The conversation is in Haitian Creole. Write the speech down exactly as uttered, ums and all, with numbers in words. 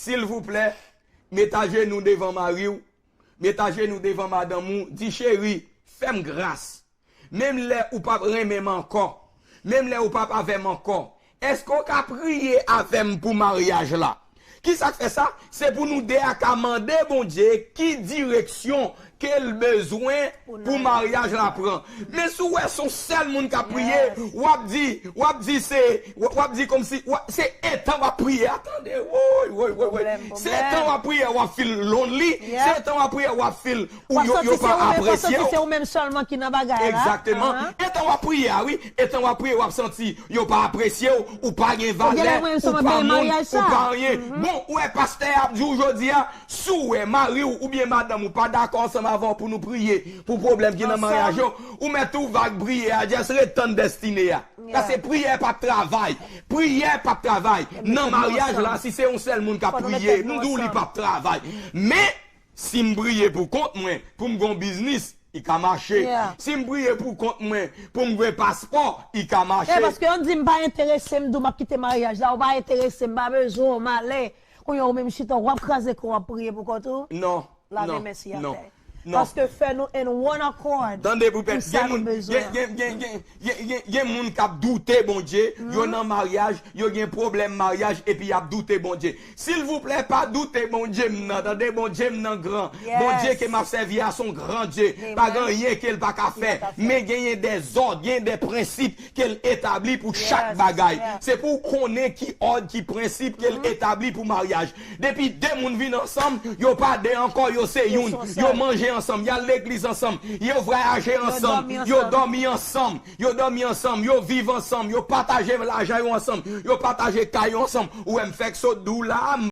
Silvouplè, met ajenou devan mari w, met ajenou devan madanm ou, di, cheri, fè m gras. Menm lè ou p ap renmen m ankò, menm lè ou p ap avè m ankò, èske w ka priye avè m pou maryaj la? Ki sa k fè sa? Se pou nou de a ka mande Bondye ki direksyon ke l bezwen pou maryaj la pran. Men si w wè se yon sèl moun k ap priye, w ap di, w ap di se, w ap di kòmsi, w ap- se etan w ap priye a, tande, woy, woy, woy, woy. Se etan w ap priye, w ap feel lonely, se etan w ap priye, w ap feel ou yo, yo pa apresye w. Ou santi se ou menm sèlman ki nan bagay la. Egzakteman. Etan w ap priye a, wi, etan w ap priye, w ap santi yo pa apresye w, ou pa gen valè, ou pa moun, ou pa anyen. Bon, ou wè pastè a ap di w jodi a, si w wè mari w oubyen madanm ou pa dakò ansanm avè w pou nou priye pou pwoblèm ki nan maryaj yo, ou mèt tou vag priye a, just ret tann destine a. Paske priyè p ap travay. Priyè p ap travay. Nan maryaj la, si se yon sèl moun k ap priye, m di w li p ap travay. Men, si m priye pou kont mwen, pou m gon biznis, li ka mache. Si m priye pou kont mwen, pou m gen paspò, li ka mache. Paske yo di m pa enterese, m di w m ap kite maryaj la, ou pa enterese, m pa bezwen w, m ale. Kounye a ou menm chita, w ap kraze kò w ap priye pou kont ou. Non. Lave men sou atè. Paske fè nou in one accord. Tande pou pèt, gen moun, gen, gen, gen, gen, gen, gen, gen moun k ap doute Bondye, yo nan maryaj, yo gen pwoblèm maryaj, epi y ap doute Bondye. Silvouplè, pa doute Bondye m nan, tande, Bondye m nan gran. Bondye ke m ap sèvi a se yon gran Dye. Pa gen anyen ke l pa ka fè. Men genyen de zòd, genyen de prensip ke l etabli pou chak bagay. Se pou w konnen ki òd, ki prensip ke l etabli pou maryaj. Depi de moun vin ansanm, yo pa de ankò, yo se youn. Yo manje ansanm, y al legliz ansanm, yo vwayaje ansanm, yo dòmi ansanm, yo dòmi ansanm, yo viv ansanm, yo pataje lajan yo ansanm, yo pataje kay yo ansanm. Ou wè m fèk sot di w la a, m